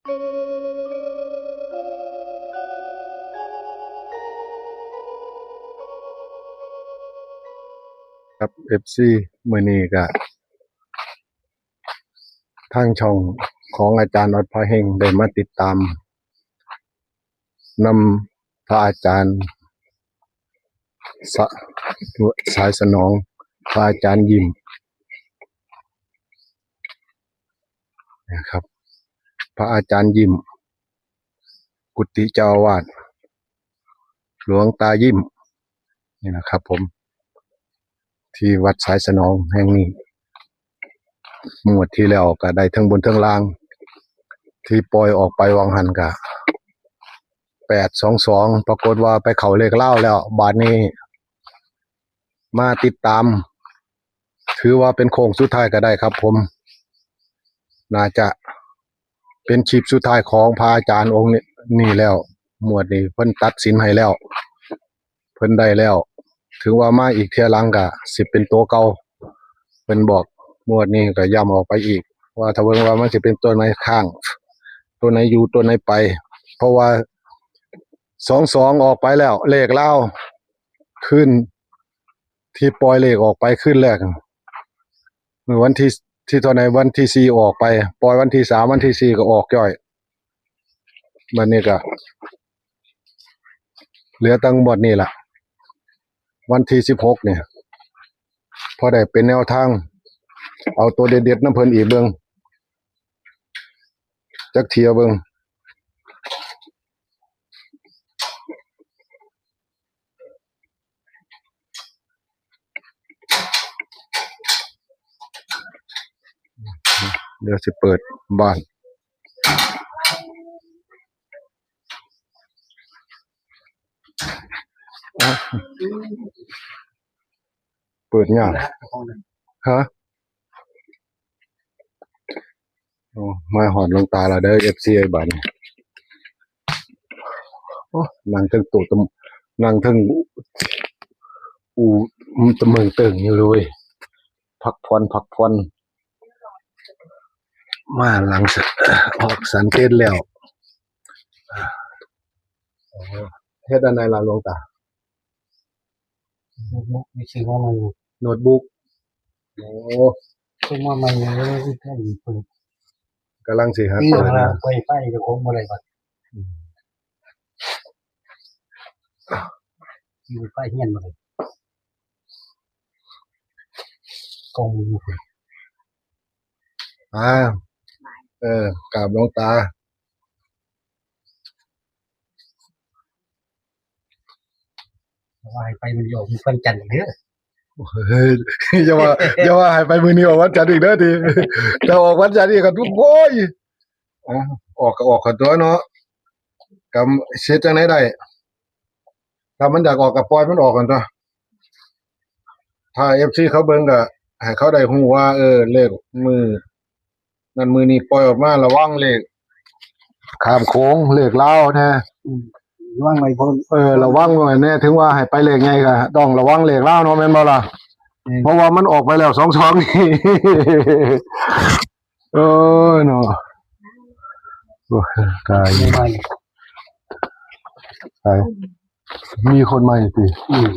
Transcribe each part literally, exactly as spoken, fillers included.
ครับ เอฟซี มื้อนี้ก็ ทางช่องของอาจารย์ออดพาเฮงได้มาติดตามนำพระอาจารย์สะ สายสนอง พระอาจารย์ยิ้มนะครับ พระอาจารย์ยิ้ม กุฏิเจ้าอาวาส หลวงตายิ้ม นี่นะครับผม ที่วัดสายสนองแห่งนี้ งวดที่แล้วก็ได้เทิงบนเทิงล่าง ที่ปล่อยออกไปวังหันก็ แปดสองสอง ปรากฏว่าไปเข้าเลขลาวแล้ว บาดนี้ มาติดตาม ถือว่าเป็นโค้งสุดท้ายก็ได้ครับผม น่าจะเป็นคลิปสุดท้ายของพระอาจารย์องค์นี้ นี่แล้ว งวดนี้เพิ่นตัดสินให้แล้ว เพิ่นได้แล้ว ถือว่ามาอีกเทื่อหลังก็สิเป็นตัวเก่า เพิ่นบอก งวดนี้ก็ย้ำออกไปอีก ว่าถ้าเบิ่งว่ามันสิเป็นตัวไหนข้าง ตัวไหนอยู่ ตัวไหนไป เพราะว่า สองสอง ออกไปแล้ว เลขลาว คืนที่ปล่อยเลขออกไปคืนแรก มื้อวันที่ ที่เท่าไหร่ วันที่สี่ออกไป ปล่อยวันที่สาม วันที่สี่ก็ออกจ้อย บัดนี้ก็ เหลือแต่งวดนี้ล่ะ วันที่สิบหกเนี่ย พอได้เป็นแนวทาง เอาตัวเด็ดๆนำเพิ่นอีกเบิ่ง จักเที่ยเบิ่ง เดี๋ยวสิเปิดบ้าน เปิดยาก ฮะ โอ้ มาฮอดหลวงตาแล้วเด้อ เอฟซี เอ้ย บัดนี้ โอ้ นั่งเทิงโต๊ะตะ นั่งเทิงอู่ ตะเมิงเติงอยู่เลย พักผ่อน พักผ่อน มาหลัง ออกฉันเพลแล้ว เฮ็ดอันใดล่ะหลวงตา โน้ตบุ๊ก มีชื่อว่ามัน โน้ตบุ๊ก โอ้ ชื่อว่ามัน ยังไม่ได้เปิด กำลังสิหัด นี่ เปิด เวลา นะ เปิดไฟก็คงบ่ได้บัด อืม มีไฟเฮียนมาเลย กองมือ อ่า เออ กราบหลวงตา ว่าให้ไปมื้อนี้ออกมื้อวันจันทร์อีกเด้อ เฮ้ย อย่าว่า อย่าว่าให้ไปมื้อนี้ออกวันจันทร์อีกเด้อติ ถ้าออกวันจันทร์อีกก็ โอ้ย อ่ะ ออกก็ออกกันตัวเนาะ กำ เฮ็ดจั่งใดได้ ถ้ามันอยากออกก็ปล่อยมันออกกันตัว ถ้า เอฟซี เขาเบิ่งก็ให้เขาได้ฮู้ว่า เออ เลขมื้อนั้นมื้อนี้ปล่อยออกมา ระวังเลขข้ามโขง เลขลาวนะ อืม ระวังไว้พร้อม เออ ระวังไว้แน่ ถึงว่าให้ไปเลขใหญ่ก็ต้องระวังเลขลาวเนาะ แม่นบ่ล่ะ? อืม เพราะว่ามันออกไปแล้ว สองสอง นี่ เออเนาะ โอ้ย ตาย ไม่ไหว ตาย มีคนมาอีกสิ อืม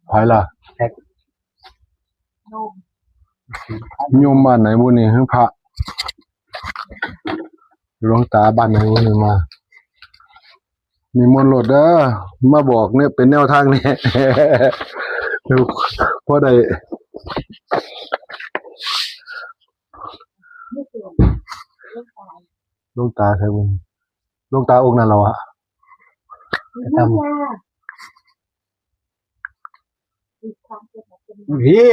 ไผล่ะ แท็ก โยมบ้านไหนบุนี่ คือพระ หลวงตาบ้านไหนบุนี่มา นิมนต์โลดเด้อ มาบอกเนี่ยเป็นแนวทางเนี่ย พอได้ หลวงตาใครบุญ หลวงตาองค์นั้นเหรอวะ พี่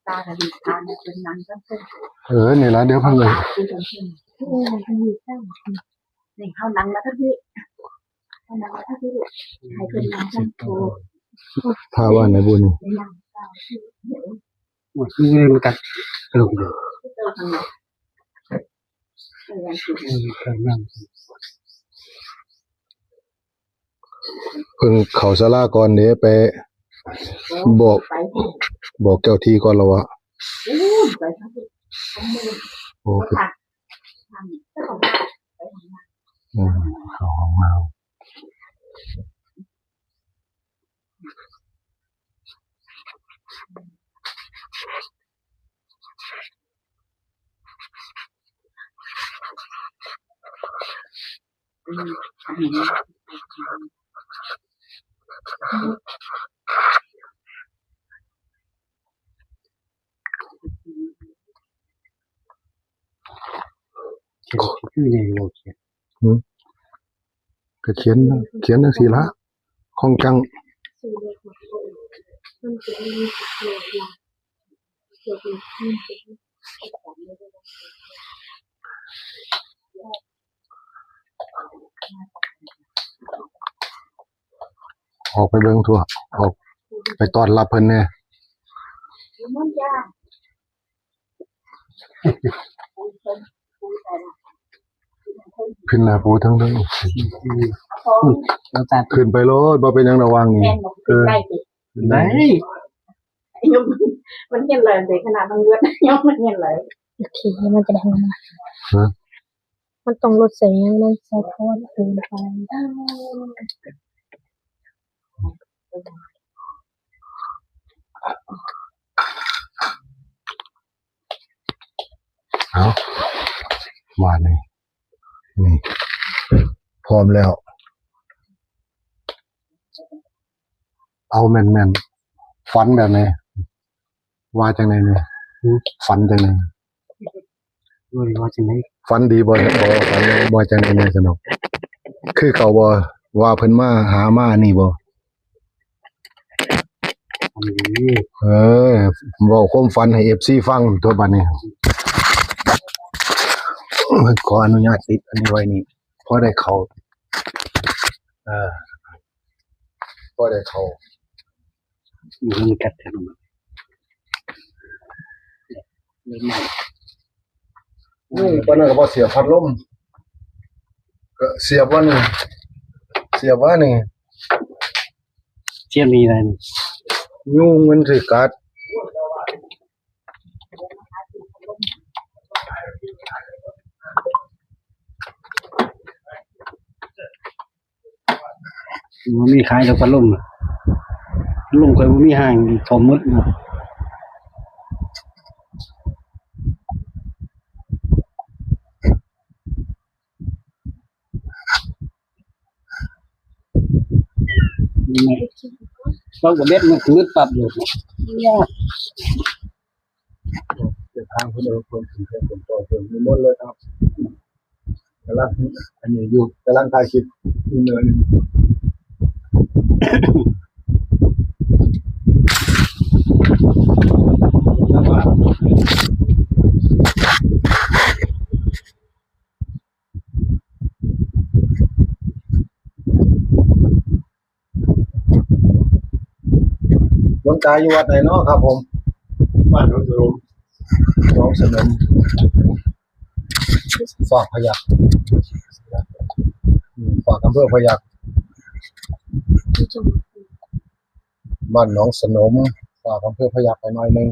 ตากับดีตาเนี่ยเป็นนางตั้งแต่ เออ นี่ละ เดี๋ยวพังเลย เป็นคนเก่ง โอ้ย มีตั้ง นี่เข้านังแล้วก็พี่ เข้านังแล้วก็พี่ ให้เป็นนางตั้งโต พาว่าไหนบุญ เป็นนางตั้งที่ หมดที่เล่นกัน ลงดู ที่เจอทางไหน เออ การนั่ง เพิ่งเข้าศาลาก่อนเด้ ไปบอก ไป บอกเจ้าที่ก่อนแล้ววะ อู้ ไปทางนี้ โอ้ ไป อืม เข้าห้องน้ำ เขียนชื่อในโลกเขียน อืม ก็เขียน เขียนจังซี่ละ ของจัง ออกไปเบิ่งทั่ว ออกไปต้อนรับเพิ่นแหน่ ขึ้นหน้าปูทั้งเทิง อืม แล้วแต่ ขึ้นไปโลด บ่เป็นหยังดอก วางนี่ เออ ขึ้นได้ ยกมันเห็นเลย แต่ขนาดมันเลือด ยกมันเห็นเลย โอเค มันจะได้ ฮะ มันต้องลดแสง มันสะท้อนเกินไป เอา ว่านี่ นี่ พร้อมแล้ว เอาแม่นๆ ฝันแบบไหน ว่าจังได๋เนี่ย หือ ฝันจังได๋ เอ้ย ว่าจังได๋ ฝันดีบ่ บ่ ฝันว่าจังได๋เนี่ย สนุก คือเก่าบ่ ว่าเพิ่นมาหามานี่บ่ ฝันดี เออ เว้าความฝันให้ เอฟซี ฟังตัวบัดนี้ ขออนุญาตติดอันนี้ไว้นี่ พอได้เข้า เออ พอได้เข้า อยู่ในกัดกัน อืม ปานนั้นก็บ่เสียบพัดลม ก็เสียบว่านี่ เสียบว่านี่ เสียบนี่อะไรนี่ ยุงมันสิกัด บ่มีขายดอกพัดลมอะ พัดลมข่อยบ่มีห้างถล่มหมดนะ เราก็เบ็ดมันมืดปั๊บอยู่ เดี๋ยวทางคนเดินคนถึงคนคนต่อคนมีหมดเลยครับ กำลัง อันนี้อยู่ กำลังถ่ายคลิปอยู่เลย หลวงตาอยู่วัดไหนเนาะครับผม บ้านหนองสนม หนองสนม ฝากพยัคฆ์ อืม ฝากอำเภอพยัคฆ์ บ้านหนองสนม ฝากอำเภอพยัคฆ์ไปหน่อยหนึ่ง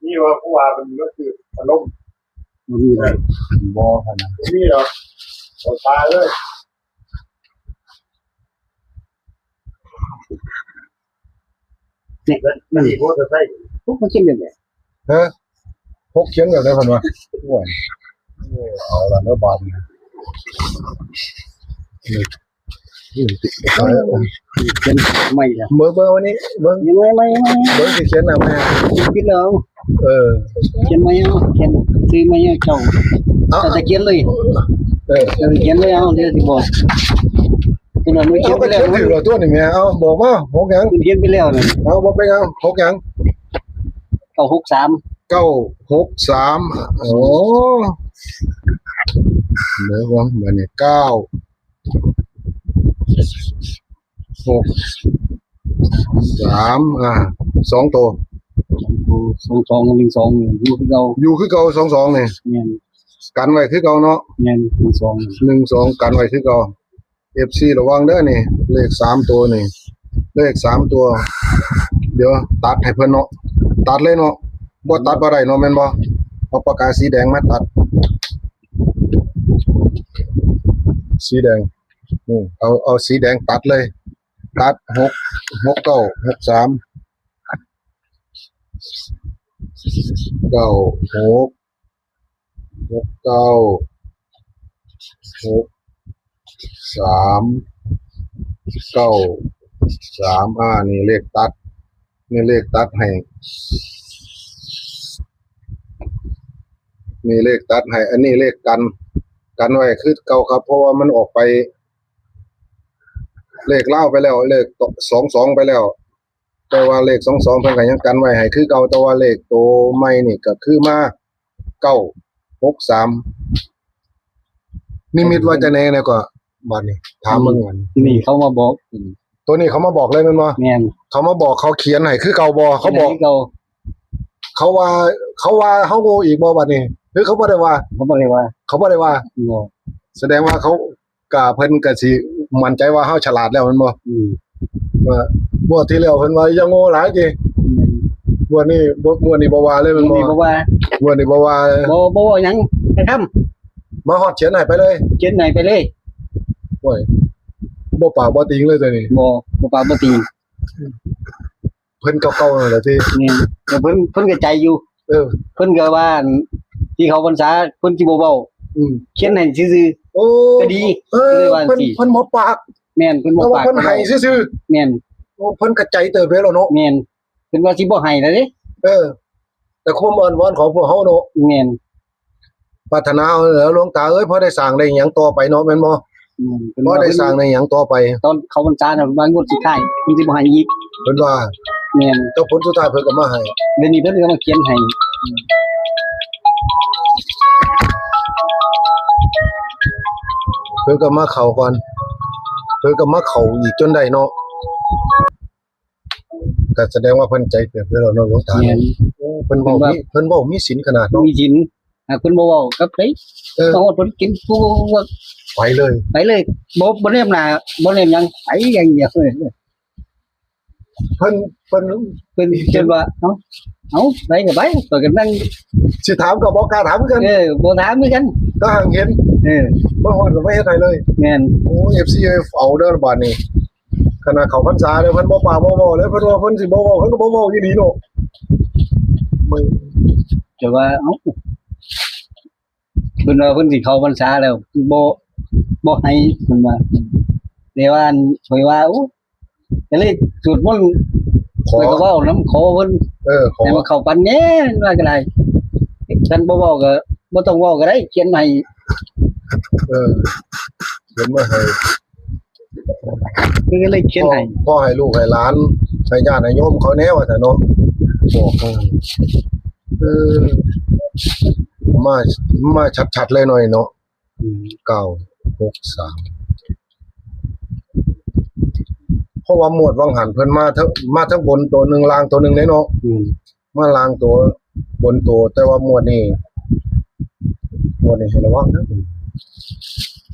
นี่ว่าผู้ว่าเป็นก็คืออารมณ์ บ่มีเลย บ่ขนาด บ่มีหรอก บ่ตายเลย เนี่ย แล้วนี่โพสต์ใส่ พวกมันกินแบบไหน ฮะ พกเขียนแบบไหนเพิ่นว่า โอ้ย โอ้ย เอาล่ะเด้อบาดนี้ นี่ นี่ติด เขียนใหม่ละ เบิ่ง เบิ่งวันนี้ เบิ่ง ยังไง ไม่ ไม่ เบิ่งสิเขียนหน้าแม่ ปิดแล้ว เออ เขียนใหม่เอา เขียนชื่อใหม่เอาเจ้า เอา แต่จะเขียนเลย เออ เออ เขียนเลย เอา เดี๋ยวสิบอก ตัวนั้นมันเขียนไปแล้ว เอา ก็เขียนถือแล้วตัวนี้แม่ เอา บอกมา หกหยัง มันเขียนไปแล้วนะ เอา บอกไปหยัง หกหยัง เก้าหกสาม เก้าหกสาม โอ้ เดี๋ยวก่อน บัดนี้ เก้า หก สาม อ่า สองตัว สองสอง หนึ่งสอง อยู่คือเก่า อยู่คือเก่า สองสอง นี่ แม่น กันไว้คือเก่าเนาะ แม่น หนึ่งสอง หนึ่งสอง กันไว้คือเก่า เอฟซี ระวังเด้อนี่ เลขสามตัวนี่ เลขสามตัว เดี๋ยวตัดให้เพิ่นเนาะ ตัดเลยเนาะ บ่ตัดบ่ได้เนาะ แม่นบ่? เอาปากกาสีแดงมาตัด สีแดง อืม เอา เอาสีแดงตัดเลย ตัด หก หกเก้า หกสาม เก้า หก หกเก้า หกสาม เก้าสาม อ่า นี่เลขตัด นี่เลขตัดให้ นี่เลขตัดให้ อันนี้เลขกัน กันไว้คือเก่าครับ เพราะว่ามันออกไป เลขลาวไปแล้ว เลขสองสองไปแล้ว แต่ว่าเลขสองสองเพิ่นก็ยังกันไว้ให้คือเก่า แต่ว่าเลขตัวใหม่นี่ก็คือมา เก้าหกสาม นิมิตว่าจะแน่แล้วก็ บัดนี้ ถามเบิ่งกัน นี่เขามาบอก อืม ตัวนี้เขามาบอกเลยแม่นบ่? แม่น เขามาบอก เขาเขียนให้คือเก่าบ่? เขาบอก เขียนให้คือเก่า เขาว่า เขาว่าเฮาโง่อีกบ่บัดนี้? หรือเขาบ่ได้ว่า? เขาบ่ได้ว่า เขาบ่ได้ว่า บ่ แสดงว่าเขา ก็เพิ่นก็สิมั่นใจว่าเฮาฉลาดแล้วแม่นบ่? อืม ว่างวดที่แล้วเพิ่นว่าอย่าโง่หลายติ อืม งวดนี้บ่ งวดนี้บ่ว่าเลยแม่นบ่? งวดนี้บ่ว่า งวดนี้บ่ว่าเลย บ่ บ่เว้าหยัง ไอ้คำ มาฮอดเขียนให้ไปเลย เขียนให้ไปเลย โอ้ย บ่ปากบ่ติงเลยตัวนี้ บ่ บ่ปากบ่ติง เพิ่นเก่าๆนั่นแหละติ แม่น แต่เพิ่น เพิ่นก็ใจอยู่ เออ เพิ่นก็ว่าอันที่เขาพรรษาเพิ่นสิบ่เว้า อืม เขียนให้ซื่อๆ โอ้ ก็ดี เออ ก็เลยว่าจั่งซี้ เพิ่น เพิ่นบ่ปาก แม่น เพิ่นบ่ปาก แต่ว่าเพิ่นให้ซื่อๆ แม่น โอ้ เพิ่นก็ใจเติบโตแล้วเนาะ แม่น เพิ่นว่าสิบ่ให้แล้วเด้ เออ แต่ความอ้อนวอนของพวกเฮาเนาะ แม่น ปรารถนาเอาแล้วหลวงตาเอ้ย พอได้สร้างได้หยังต่อไปเนาะ แม่นบ่? อืม พอได้สร้างได้หยังต่อไป ตอนเข้าพรรษาน่ะ ว่างวดสุดท้าย เพิ่นสิบ่ให้อีก เพิ่นว่า แม่น แต่ผลสุดท้ายเพิ่นก็มาให้ เดี๋ยวนี้เพิ่นก็มาเขียนให้ เพิ่นก็มาเข้าก่อน เพิ่นก็มาเข้าอีกจนได้เนาะ ก็แสดงว่าเพิ่นใจเปลี่ยนไปแล้วเนาะหลวงตา แม่น โอ้ เพิ่นเว้า เพิ่นว่า มี เพิ่นเว้ามีศีลขนาดเนาะ มีศีล หากเพิ่นบ่เว้ากับไผ เออ ต้องเอาเพิ่นกินผู้ว่า ไปเลย ไปเลย บ่ บ่แนมหน้า บ่แนมหยัง ไปอย่างเดียวเลย เพิ่น เพิ่น เพิ่น เพิ่นว่า เอ้า เอ้า ไปก็ไป ข้อยก็นั่ง สิถามก็บ่กล้าถามคือกัน เออ บ่ถามคือกัน ก็ห่างเห็น เออ มาฮอดก็มาเฮ็ดให้เลย แม่น โอ้ เอฟซี เอาเด้อบัดนี้ ขนาดเข้าพรรษาแล้วเพิ่นบ่ปากบ่เว้าเลย เพิ่นว่าเพิ่นสิบ่เว้า เพิ่นก็บ่เว้าอีหลีเนาะ แต่ว่า เอ้า เพิ่นว่าเพิ่นสิเข้าพรรษาแล้ว บ่ บ่ให้ เพิ่นว่า แต่ว่าอัน ข้อยว่า โอ้ ก็เลยสวดมนต์ ขอ แล้วก็เว้านำ ขอเพิ่น เออ ขอ ให้มาเข้าฝันแหน่ ว่าก็ได้ คันบ่เว้าก็บ่ต้องเว้าก็ได้ เขียนให้ เออ เขียนมาให้ เพิ่นก็เลยเขียนให้ พ่อ พ่อให้ลูกให้หลาน ให้ญาติให้โยมเขาแหน่ว่าซั่นเนาะ บอก เออ เออ มา มาชัดๆเลยหน่อยเนาะ อืม เก้าหกสาม เพราะว่างวดวังหันเพิ่นมาทั้ง มาทั้งบนตัวหนึ่ง ล่างตัวหนึ่งเลยเนาะ อืม มาล่างตัว บนตัว แต่ว่างวดนี้ งวดนี้ให้ระวังนะ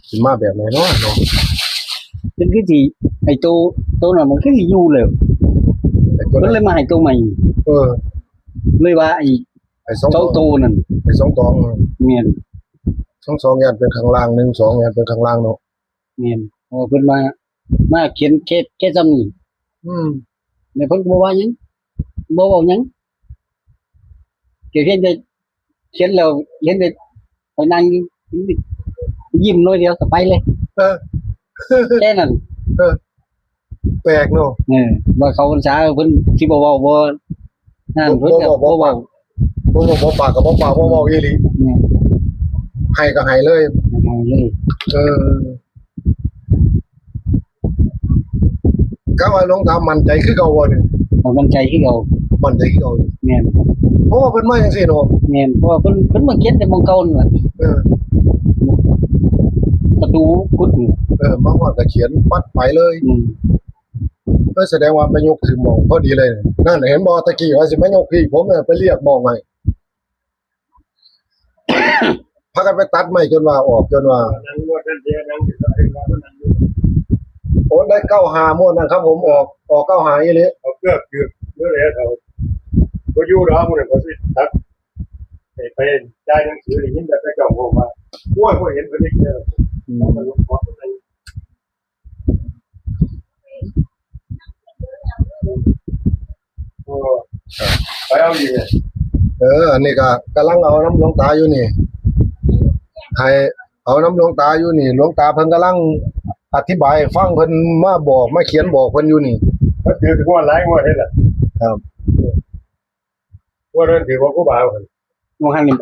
สิมาแบบไหนเนาะเนาะ มันคือสิ ไอ้โต โตนั้นมันคือสิอยู่แล้ว ไอ้ตัว มันเลยมาให้โตใหม่ เออ เลยว่าไอ้ ไอ้สอง สองโตนั่น ไอ้สองตอง แม่น สองสองย่านเป็นข้างล่าง หนึ่งสองย่านเป็นข้างล่างเนาะ แม่น เพราะว่าเพิ่นมา มาเขียนแค่ แค่ส่ำนี้ อืม แล้วเพิ่นก็บ่ว่าหยัง บ่เว้าหยัง ก็เพียงแต่เขียนแล้ว เห็นแต่ข้อยนั่งอยู่ ยิ้มหน่อยเดียวก็ไปเลย เออ แค่นั้น เออ แปลกเนาะ เออ ว่าเข้าพรรษาเพิ่นสิบ่เว้าบ่ นั่น บ่ เพิ่นก็ บ่ บ่ บ่เว้า บ่ บ่ บ่ปากก็บ่ปาก บ่เว้าอีหลี แม่น ให้ก็ให้เลย ให้เลย เออ กะว่าหลวงตามั่นใจคือเก่าบ่นี่ ข้อยมั่นใจคือเก่า มั่นใจคือเก่า แม่น เพราะว่าเพิ่นมาจั่งซี้เนาะ แม่น เพราะว่าเพิ่น เพิ่นมาเขียนแต่หม่องเก่านั่นล่ะ เออ ประตูกุฏินี่ เออ มาฮอดก็เขียนปั๊ดไปเลย อืม ก็แสดงว่าไปยกขึ้นหม่องพอดีเลย นั่นเห็นบ่ ตะกี้ว่าสิมายกพี้ ผมน่ะไปเรียกหม่องให้ พากันไปตัดไม้จนว่าออก จนว่า นั่งงวดนั่นเด้ นั่งอยู่ตรงนี้ นั่งอยู่ โอ้ ได้เก้าห้างวดนะครับผม ออก ออกเก้าห้าอีหลี เอาเกือบเกือบเมื่อไหร่เขา บ่อยู่ดอกมื้อนั้นเขาสิตัด ไปไปจ่ายหนังสือ ได้ยินแต่เขาเจ้าบอกว่า โอ้ย บ่เห็นเพิ่นอีกแล้ว อืม มันก็ลงขอเพิ่น โอ้ ไปเอาอีกเนี่ย เออ อันนี้ก็กำลังเอานำหลวงตาอยู่นี่ ให้เอานำหลวงตาอยู่นี่ หลวงตาเพิ่นกำลังอธิบายให้ฟัง เพิ่นมาบอก มาเขียนบอกเพิ่นอยู่นี่ มันถือว่างวดหลายงวดเลยล่ะ ครับ งวดนั้นถือว่าครูบาเพิ่น งวดหันนี่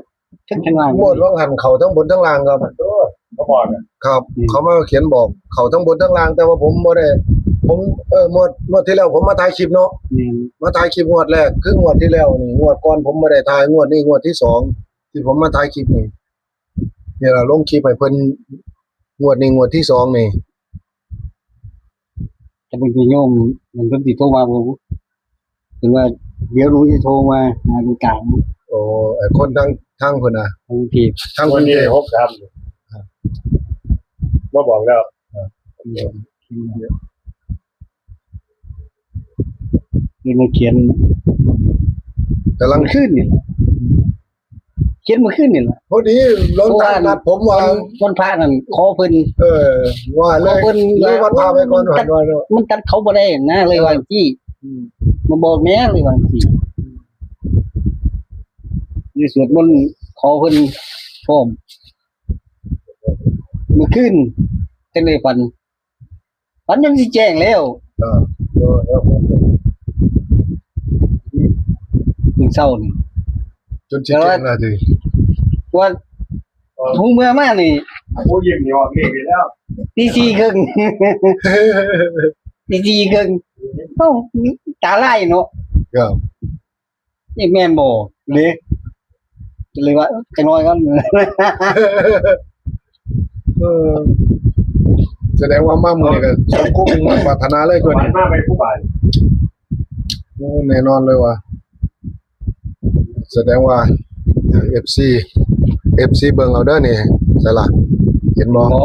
ทั้งทั้งล่าง งวดวังหันเข้าทั้งบนทั้งล่างครับ โอ้ เขาบอกน่ะ ครับ อืม เขามาเขียนบอกเข้าทั้งบนทั้งล่าง แต่ว่าผมบ่ได้ ผม เออ งวด งวดที่แล้วผมมาถ่ายคลิปเนาะ อืม มาถ่ายคลิปงวดแรก คืองวดที่แล้วนี่ งวดก่อนผมบ่ได้ถ่าย งวดนี้งวดที่สองที่ผมมาถ่ายคลิปนี่ นี่ล่ะ ลงคลิปให้เพิ่น งวดนี้งวดที่สองนี่ ถ้าเป็นพี่โยม มันก็สิโทรมาบ่ เพิ่นว่า เดี๋ยวหนูจะโทรมาหาหลวงตา โอ้ ไอ้คนทาง ทางเพิ่นน่ะ ทางกรุงเทพฯ ทางกรุงเทพฯ งวดนี้หกสาม ครับ มาบอกแล้ว ครับ นี่มาเขียน กำลัง เมื่อคืนนี่แหละ เขียนเมื่อคืนนี่แหละ พอดีหลวงตา เพราะว่า นัดผมว่า วัน วันพระนั่นขอเพิ่น เออ ว่าเลย ขอเพิ่น เลยว่า ว่า พาไปก่อน มันตัด หันว่าเนาะ มันตัดเขาบ่ได้นะ เลยว่าจังซี่ อืม มาบอกแหน่ เลยว่าจังซี่ นี่สวดมนต์ขอเพิ่นพร้อม เมื่อคืนจังได้ฝัน ฝันจนสิแจ้งแล้ว เออ เออ เออ ตื่นเช้านี่ จนสิแจ้งแล้วติ ว่า หูเมือมานี่ ผู้ยิงนี่ออกเลขอยู่แล้ว ตีสี่ครึ่ง ตีสี่ครึ่ง เอ้า ตาลายเนาะ ครับ นี่แม่นบ่ เด้ ก็เลยว่า เอ้อ จักหน่อยก่อน เออ แสดงว่ามามื้อนี้ก็สมความมุ่งมั่นปรารถนาเลยตัวนี้ มาไปผู้บ่าย โอ้ แน่นอนเลยว่ะ แสดงว่า เอฟซี เอฟซี เบิ่งเอาเด้อนี่ ใส่ล่ะ เห็นบ่ บ่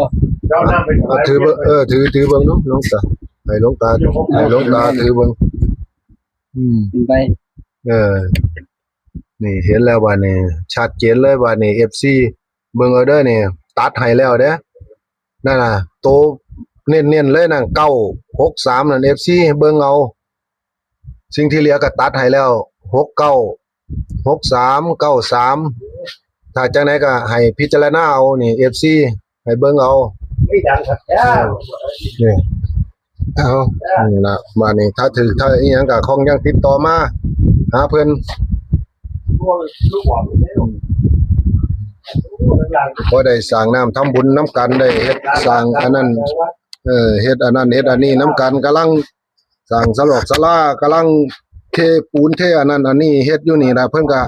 เจ้าหน้าไป อ่ะ ถือเบิ่ง เออ ถือ ถือเบิ่งเนาะ หลวงตา ให้หลวงตา ให้หลวงตาถือเบิ่ง อืม ขึ้นไป เออ นี่เห็นแล้วบาดนี้ ชัดเจนเลยบาดนี้ เอฟซี เบิ่งเอาเด้อนี่ ตัดให้แล้วเด้อ นั่นน่ะ โตเน้นๆเลยนั่น เก้าหกสาม นั่น เอฟซี เบิ่งเอา สิ่งที่เหลือก็ตัดให้แล้ว หกเก้า หกสาม เก้าสาม ถ้าจังได๋ก็ให้พิจารณาเอานี่ เอฟซี ให้เบิ่งเอา ไม่ดังครับ เออ นี่ เอา นี่ล่ะ บาดนี้ถ้าถืก ถ้าอีหยังก็คงยังติดต่อมาหาเพิ่น พอได้สร้างน้ำทำบุญนำกัน ได้เฮ็ดสร้างอันนั้น เออ เฮ็ดอันนั้น เฮ็ดอันนี้นำกัน กำลังสร้างสลอกศาลา กำลังเทปูนเทอันนั้นอันนี้ เฮ็ดอยู่นี่ล่ะ เพิ่นก็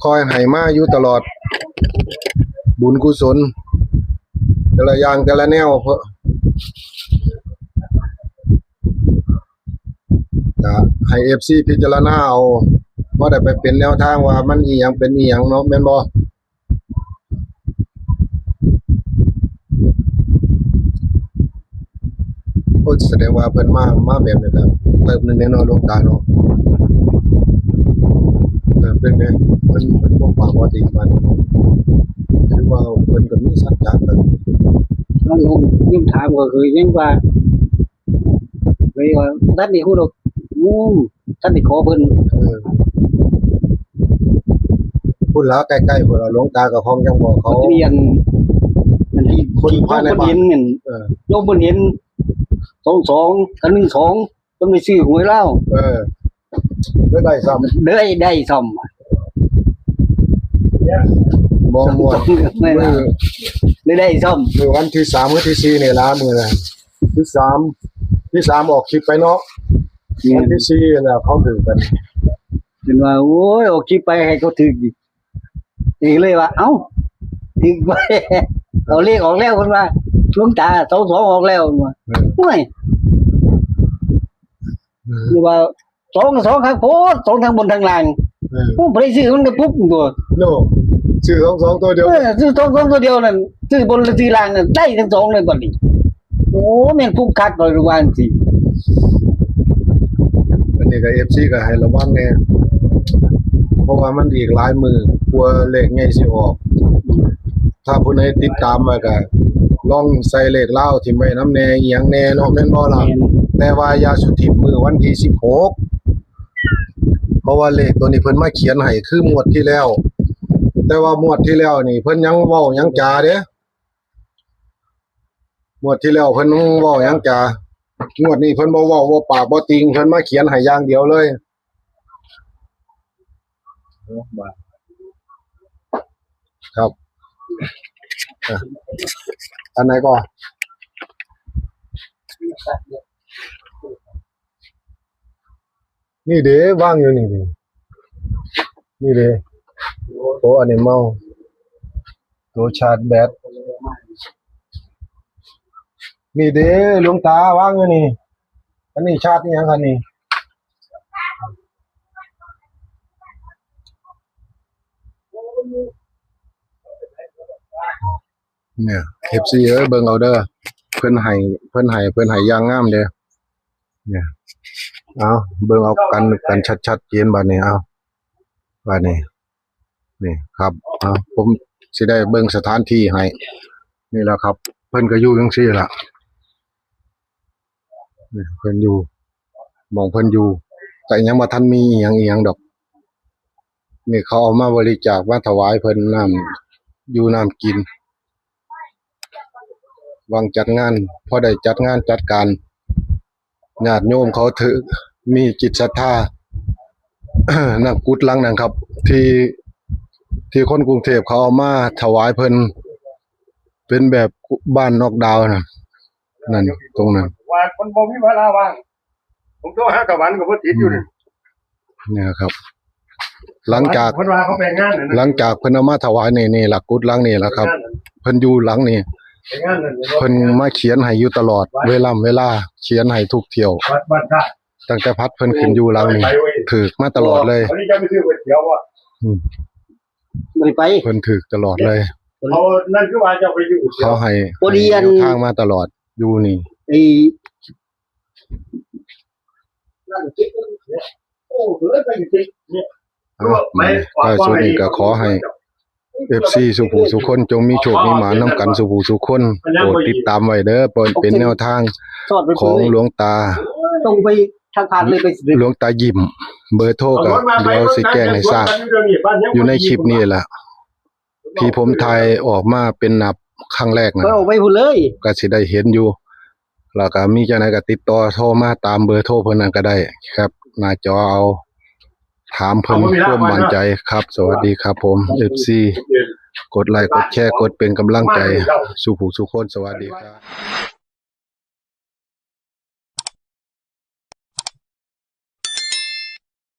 คอยให้มาอยู่ตลอด บุญกุศล แต่ละอย่างแต่ละแนว เพิ่น ก็ให้ เอฟซี พิจารณาเอา บ่ได้ไปเป็นแนวทางว่ามันอีหยังเป็นอีหยังเนาะ แม่นบ่ โอ้ย แสดงว่าเพิ่นมา มาแบบนี้ก็เติบหนึ่งแน่นอน หลวงตาเนาะ เติบเป็นไง เพิ่น เพิ่นบ่ปากว่าติมัน ถือว่าเพิ่นก็มีสัจจะเติบ แล้วลงยิ่งถามก็คือยังว่า เลยว่า ท่านนี่ฮู้ดอก อืม ท่านนี่ขอเพิ่น เออ พุ้นละ ใกล้ๆ พุ้นละ หลวงตาก็คงยังบอกเขา เรียน อันที่ คน ที่ ภายในบ้าน โยมเพิ่นเห็นนั่น เออ โยมเพิ่นเห็น สองสอง กับ หนึ่งสอง เพิ่นไปซื้อหวยลาว เออ ได้ ได้ซ้ำ ได้ ได้ซ้ำ บ่ม่วน ไม่ละ มื้อ ได้ ได้ซ้ำ มื้อวันที่สาม วันที่สี่นี่ล่ะ มื้อน่ะ ที่สาม ที่สามออกคลิปไปเนาะ แม่น วันที่สี่แล้วเขาถือกัน เพิ่นว่า โอ้ย ออกคลิปไปให้เขาถืกอีก อีกเลยว่า เอ้า ถืกไป เอาเลขออกแล้ว เพิ่นว่า หลวงตา สองสอง ออกแล้ว เพิ่นว่า เออ โอ้ย เออ หรือว่า สอง สอง คักโพด สอง ทั้งบนทั้งล่าง เออ โอ้ บ่ได้ซื้อมันก็ปุ๊บตัว โน่ ซื้อ สองสอง ตัวเดียว เออ ซื้อ สองสอง ตัวเดียวนั่น ซื้อบนหรือซื้อล่างนั่น ได้ทั้งสองเลยบัดนี้ โอ้ แม่นปุ๊บคักเลยว่าจังซี่ อันนี้ก็ เอฟซี ก็ให้ระวังแน่ เพราะว่ามันอีกหลายมื้อกว่าเลขใหญ่สิออก ถ้าผู้ใดติดตามไว้ก็ลองใส่เลขลาวถิ่มไว้นำแหน่ อีหยังแหน่เนาะ แม่นบ่ล่ะ แม่น แต่ว่าอย่าสุถิ่มมื้อวันที่สิบหก เพราะว่าเลขตัวนี้เพิ่นมาเขียนให้คืองวดที่แล้ว แต่ว่างวดที่แล้วนี่เพิ่นยังเว้ายังจาเด้ งวดที่แล้วเพิ่นเว้าหยังจา งวดนี้เพิ่นบ่เว้าบ่ปากบ่ติง เพิ่นมาเขียนให้อย่างเดียวเลย ครับ อ่ะ อันไหนก่อน นี่เด้ วางอยู่นี่เด้ นี่เด้ โอ้ อันนี้เมา ตัวชาร์จแบต นี่เด้ หลวงตาวางอยู่นี่ อันนี้ชาร์จนี่หยังคันนี่ เนี่ย เอฟซี เอ้ย เบิ่งเอาเด้อ เพิ่นให้ เพิ่นให้ เพิ่นให้อย่างงามเด้อ เนี่ย เอา เบิ่งเอากัน กันชัดๆเจนบัดนี้ เอา บัดนี้ นี่ครับ เอา ผมสิได้เบิ่งสถานที่ให้ นี่แหละครับ เพิ่นก็อยู่จังซี่ล่ะ นี่เพิ่นอยู่ หม่องเพิ่นอยู่ แต่ยังบ่ทันมีอีหยังอีหยังดอก นี่เขาเอามาบริจาคมาถวายเพิ่นน้ำอยู่น้ำกิน หวังจัดงาน พอได้จัดงานจัดการ ญาติโยมเขาถือ มีจิตศรัทธา นั่นกุฏิหลังนั่นครับ ที่ ที่คนกรุงเทพเขาเอามาถวายเพิ่น เป็นแบบบ้านนอกดาวน์นะ นั่น ตรงนั้น ว่าคนบ่มีเวลาว่าง ผมโทรหาตะวันก็บ่ติดอยู่นี่ เนี่ยครับ หลังจาก เพิ่นว่าเขาไปงานนั่นน่ะ หลังจากเพิ่นเอามาถวายนี่ นี่ล่ะกุฏิหลังนี่ล่ะครับ ไปงานนั่น เพิ่นอยู่หลังนี่ ไปงานนั่นเนาะ เพิ่นมาเขียนให้อยู่ตลอด เวลา เวลา เขียนให้ทุกเที่ยว วัด วัดพระ ตั้งแต่พัดเพิ่นขึ้นอยู่หลังนี่ ไปเว้ย ถืกมาตลอดเลย อันนี้จะไปซื้อก๋วยเตี๋ยวว่ะ อืม บ่ได้ไป เพิ่นถืกตลอดเลย เอา นั่นคือว่าจะไปอยู่ก๋วยเตี๋ยว เขาให้ พอดีอัน ให้แนวทางมาตลอด อยู่นี่ ไอ้ นั่นคิดว่าเนี่ย โอ้ เฮ้ย ไปอยู่ที่เนี่ย อ่ะ ก็สุดนี้ก็ขอให้ เอฟซี สุผู้สุคน จงมีโชคมีหมานนำกันสุผู้สุคน โปรดติดตามไว้เด้อ เปิดเป็นแนวทาง สอดไป ของหลวงตา ตรงไปทางผ่านเลยไป หลวงตายิ้ม เบอร์โทรก็เดี๋ยวสิแจ้งให้ทราบ อยู่ในคลิปนี่แหละ ที่ผมถ่ายออกมาเป็นนับครั้งแรกนะ ก็ออกไปพู้นเลย ก็สิได้เห็นอยู่ แล้วก็มีจั่งใดก็ติดต่อโทรมาตามเบอร์โทรเพิ่นนั่นก็ได้ครับ หน้าจอเอา ถามเพิ่น เอา ความมั่นใจครับ สวัสดีครับผม เอฟซี กดไลค์ กดแชร์ กดเป็นกำลังใจ สู่ผู้สู่คน สวัสดีครับ